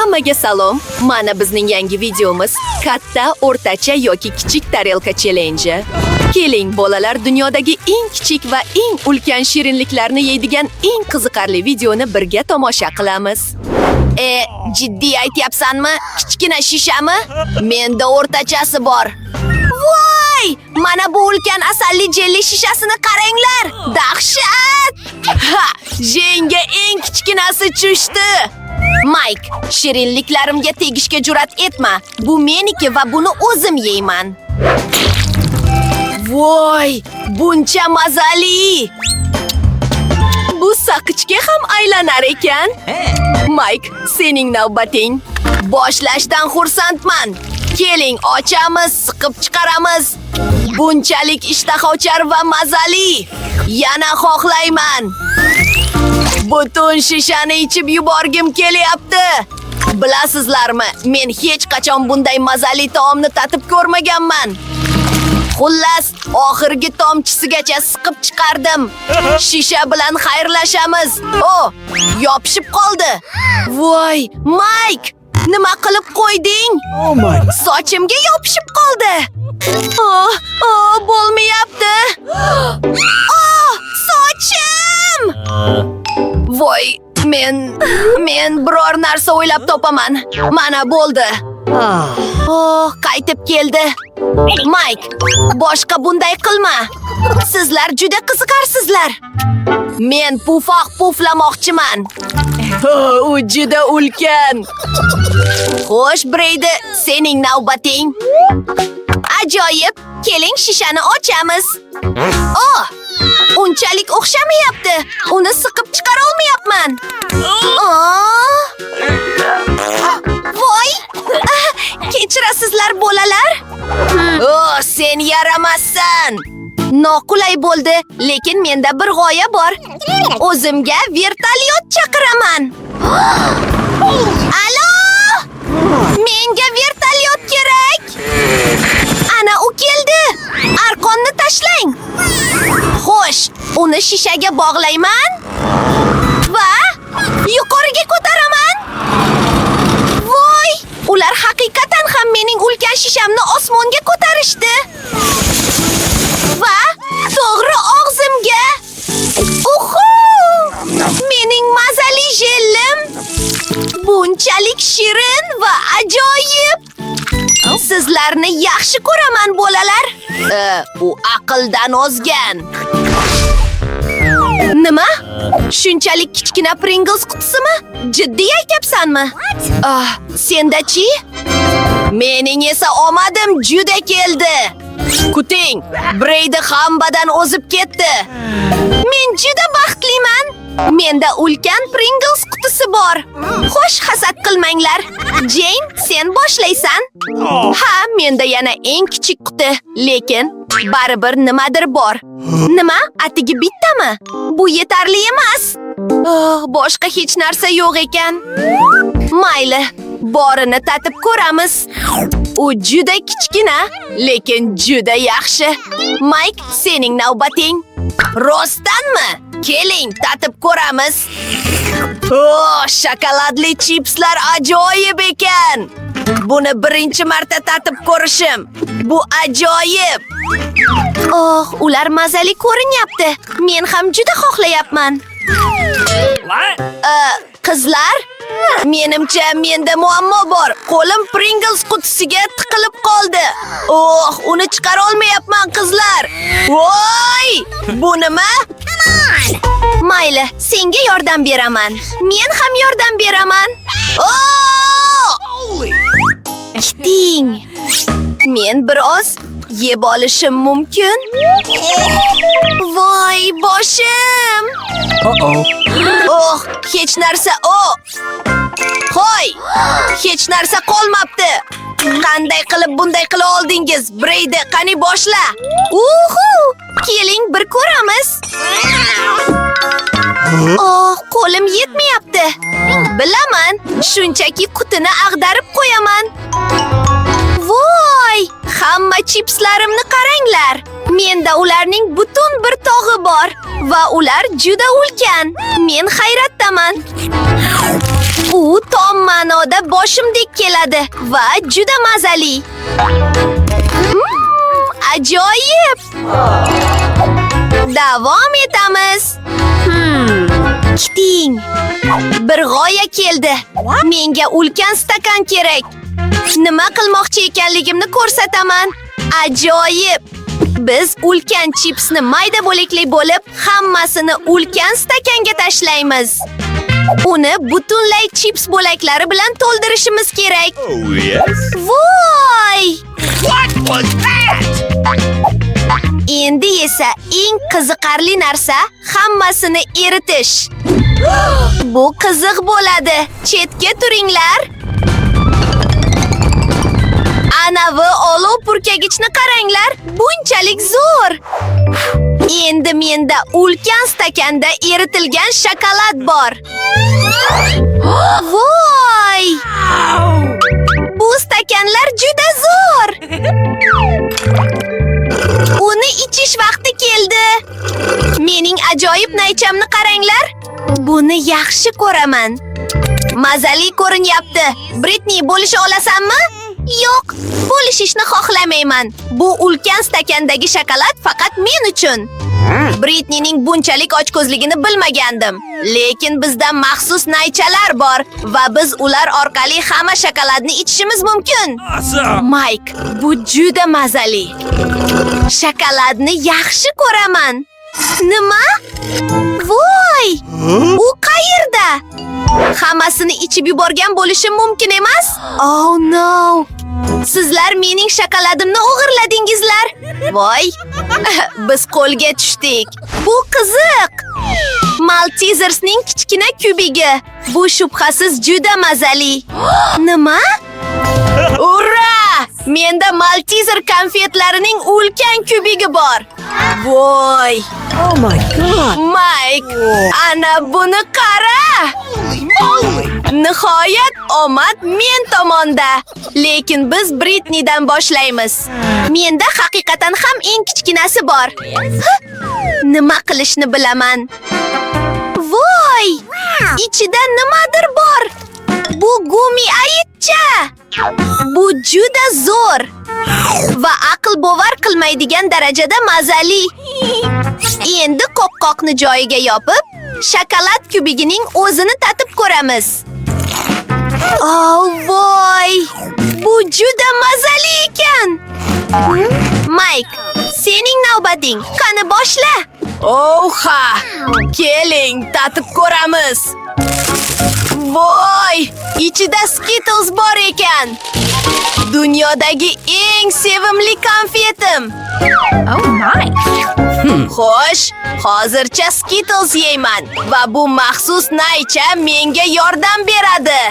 Hammaga salom. Mana bizning yangi videomiz: katta, o'rtacha yoki kichik tarelka challenji. Keling, bolalar, dunyodagi eng kichik va eng ulkan shirinliklarni yeydigan eng qiziqarli videoni birga tomosha qilamiz. E, jiddiy aytyapsanmi? Kichkina shishami? Menda o'rtachasi bor. Voy! Mana bu ulkan asalli jelli shishasini qaranglar! Dahshat! Ha! Jenga eng kichkinasi tushdi. Mike, shirinliklarimga tegishga jur'at etma. Bu meniki va buni o'zim yeyman. Voy, buncha mazali! Bu saqichga ham aylanar ekan. Mike, sening navbating. Boshlashdan xursandman. Keling, ochamiz, siqib chiqaramiz. Bunchalik ishtahochar va mazali. Yana xohlayman. Butun shishani ichib yuborgim kelyapti. Bilasizlarmi, men hech qachon bunday mazali taomni tatib ko'rmaganman. Xullas, oxirgi tomchisigacha siqib chiqardim. Shisha bilan xayrlashamiz. O, yopishib qoldi. Voy, Mike, nima qilib qo'yding? Oh my. Sochimga yopishib qoldi. Oh, oh, bo'lmayapti. Oh, sochim! Voy, men biror narsa o'ylab topaman. Mana, bo'ldi. Oh, qaytib keldi. Mike, boshqa bunday qilma. Sizlar juda qiziqarsizlar. Men pufoq puflamoqchiman. Oh, u juda ulkan. Xo'sh, Breydi, sening navbating. Ajoyib. Keling, shishani ochamiz. Oh, unchalik o'xshamayapti. Uni siqib chiqara olmayapman. Oh! Voy! Ah, kechirasizlar, bolalar. Oh, sen yaramassan. Noqulay bo'ldi, lekin menda bir g'oya bor. O'zimga vertolyot chaqiraman. Alo! Menga vertolyot kerak. Ana u keldi. Arqonni tashlang. Xo'sh, uni shishaga bog'layman va yuqoriga ko'taraman. Voy! Ular haqiqatan ham mening ulkan shishamni osmonga ko'tarishdi. Va to'g'ri og'zimga. Uhu! Mening mazali jellim bunchalik shirin va ajoyib. Sizlarni yaxshi ko'raman, bolalar. U aqldan ozgan. Nima? Shunchalik kichkina Pringles qutisimi? Jiddiy aytyapsanmi? Ah, senda-chi? Mening esa omadim juda keldi. Kuting, Breydi hammadan o'zib ketdi. Men juda baxtliman. Menda ulkan Pringles qutisi bor. Xo'sh, hasad qilmanglar. Jane, sen boshlaysan. Ha, menda yana eng kichik quti, lekin baribir nimadir bor. Nima? Atigi bittami? Bu yetarli emas. Oh, boshqa hech narsa yo'q ekan. Mayli, borini tatib ko'ramiz. U juda kichkina, lekin juda yaxshi. Mike, sening navbating. Rostdanmi? Keling, tatib ko'ramiz. Oh, shokoladli chipslar ajoyib ekan. Buni birinchi marta tatib ko'rishim. Bu ajoyib. Oh, ular mazali ko'rinyapti. Men ham juda xohlayapman. Qizlar, menimcha menda muammo bor. Qo'lim Pringles qutisiga tiqilib qoldi. Oh, uni chiqara olmayapman, qizlar. Voy! Bu nima? Mayli, senga yordam beraman. Men ham yordam beraman. Oh! Kiting. Men biroz yeb olishim mumkin. Voy, boshim! Uh-oh. Oh, hech narsa. Oh! Hoy! Hech narsa qolmabdi. Qanday qilib bunday qila oldingiz? Breydi, qani boshla. Uhu! Keling, bir ko'ramiz. Oh, qo'lim yetmayapti. Bilaman, shunchaki qutini ag'darib qo'yaman. Voy! Hamma chipslarimni qaranglar. Menda ularning butun bir tog'i bor va ular juda ulkan. Men hayratdaman. U tom ma'noda boshimdek keladi va juda mazali. Ajoyib! Davom etamiz. Kiting. Bir g'oya keldi. Menga ulkan stakan kerak. Nima qilmoqchi ekanligimni ko'rsataman. Ajoyib! Biz ulkan chipsni mayda bo'lakli bo'lib, hammasini ulkan stakanga tashlaymiz. Uni butunlay chips bo'laklari bilan to'ldirishimiz kerak. Oh, yes. Voy! What was that? Endi esa eng qiziqarli narsa hammasini eritish. Bu qiziq bo'ladi. Chetga turinglar. Anavi olov purkagichni qaranglar, bunchalik zo'r. Endi menda ulkan stakanda eritilgan shokolad bor. Voy! Bu stakanlar juda zo'r. Uni ichish vaqti keldi. Mening ajoyib naychamni qaranglar. Buni yaxshi ko'raman. Mazali ko'rinyapti. Britni, bo'lisha olasanmi? Yo'q, bo'lishishni xohlamayman. Bu ulkan stakandagi shokolad faqat men uchun. Britnining bunchalik ochko'zligini bilmagandim. Lekin bizda maxsus naychalar bor va biz ular orqali hamma shokoladni ichishimiz mumkin. Awesome. Mayk, bu juda mazali. Shokoladni yaxshi ko'raman. Nima? Voy! U qayerda? Hammasini ichib yuborgan bo'lishim mumkin emas? Oh no! Sizlar mening shokoladimni o'g'irladingizlar. Voy! Biz qo'lga tushdik. Bu qiziq. Maltesersning kichkina kubigi. Bu shubhasiz juda mazali. Nima? Ura! Menda Malteser konfetlarining ulkan kubigi bor. Voy! Oh my God! Mayk, ana buni qara! Nihoyat omad men tomonda. Lekin biz Britnidan boshlaymiz. Menda haqiqatan ham eng kichkinasi bor. Ha, nima qilishni bilaman. Voy! Ichida nimadir bor. Bu gumi ayiqcha. Bu juda zo'r va aql bovar qilmaydigan darajada mazali. Endi qopqoqni joyiga yopib, shokolad kubigining o'zini tatib ko'ramiz. Oh, voy! Bu juda mazali ekan. Mayk, sening navbating. Qani boshla. Oha! Keling, tatib ko'ramiz. Voy! Ichida Skittles bor ekan. Dunyodagi eng sevimli konfetim. Oh my! Xo'sh, hozircha Skittles yeyman va bu maxsus naycha menga yordam beradi.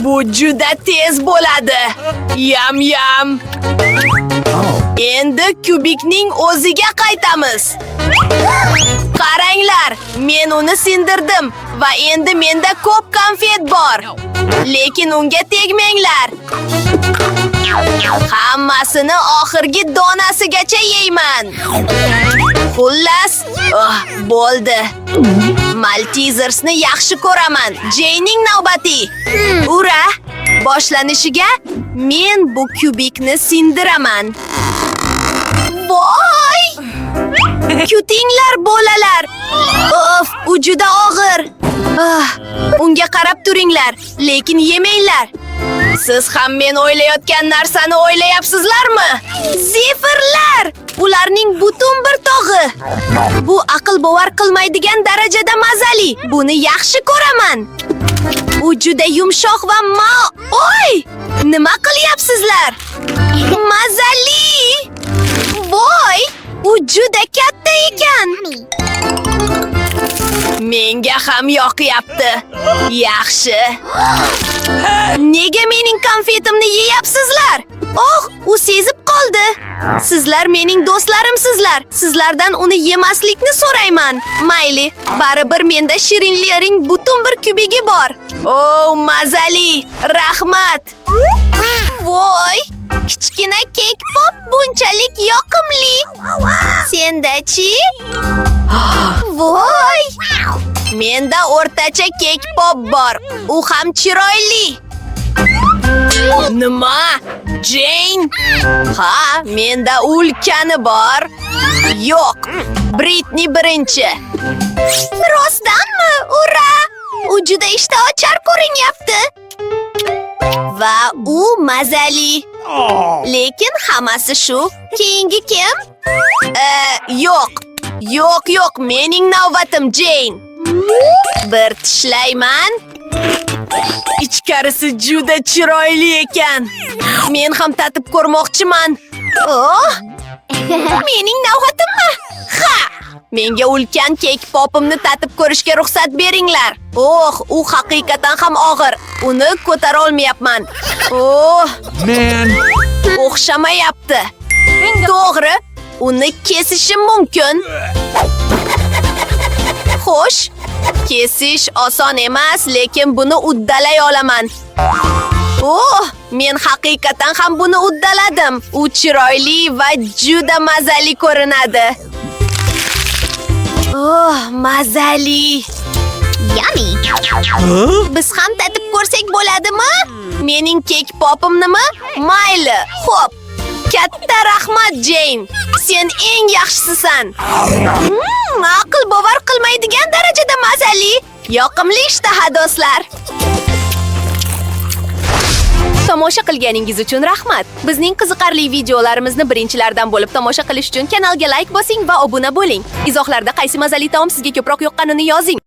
Bu juda tez bo'ladi. Yam yam. Endi kubikning o'ziga qaytamiz. Qaranglar, men uni sindirdim va endi menda ko'p konfet bor. Lekin unga tegmanglar. Hammasini oxirgi donasigacha yeyman. Xullas, oh, bo'ldi. Maltesersni yaxshi ko'raman. Jeyning navbati. Ura! Boshlanishiga men bu kubikni sindiraman. Voy! Kutinglar, bolalar. Of, u juda og'ir. Ah, unga qarab turinglar, lekin yemanglar. Siz ham men o'ylayotgan narsani o'ylayapsizlarmi? Zefirlar! Ularning butun bir tog'i. Bu aql bovar qilmaydigan darajada mazali. Buni yaxshi ko'raman. U juda yumshoq va Oy! Nima qilyapsizlar? Mazali! Voy! U juda katta ekan. Menga ham yoqyapti. Yaxshi. Nega mening konfetimni yeyapsizlar? Oh, u sezib qoldi. Sizlar mening do'stlarimsizlar. Sizlardan uni yemaslikni so'rayman. Mayli, baribir menda shirinlarning butun bir kubigi bor. Oh, mazali. Rahmat. Voy, kichkina kek pop bunchalik yoqimli. Senda-chi? Voy! Menda o'rtacha kek pop bor. U ham chiroyli. Nima? Jane? Ha, menda ulkani bor. Yo'q, Britni birinchi. Rostdanmi? Ura! U juda ishtaochar ko'rinyapti. Va u mazali. Lekin hammasi shu. Keyingi kim? Yo'q. Yo'q, yo'q, mening navbatim, Jane. Bir tishlayman. Ichkarisi juda chiroyli ekan. Men ham tatib ko'rmoqchiman. Oh! Mening navbatimmi? Ha! Menga ulkan cake popimni tatib ko'rishga ruxsat beringlar. Oh, u haqiqatan ham og'ir. Uni ko'tara olmayapman. Oh, Man. O'xshamayapti. To'g'ri, uni kesishim mumkin. Xo'sh, kesish oson emas, lekin buni uddalay olaman. Oh, men haqiqatan ham buni uddaladim. U chiroyli va juda mazali ko'rinadi. Oh, mazali. Yummy. Biz ham tatib ko'rsak bo'ladimi? Mening cake popimnimi? Mayli, xo'p. Katta rahmat, Jane. Sen eng yaxshisisan. Aql bovar qilmaydigan darajada mazali. Yoqimli ishtaha, do'stlar. Tomosha qilganingiz uchun rahmat. Bizning qiziqarli videolarimizni birinchilardan bo'lib tomosha qilish uchun kanalga like bosing va obuna bo'ling. Izohlarda qaysi mazali taom sizga ko'proq yoqqanini yozing.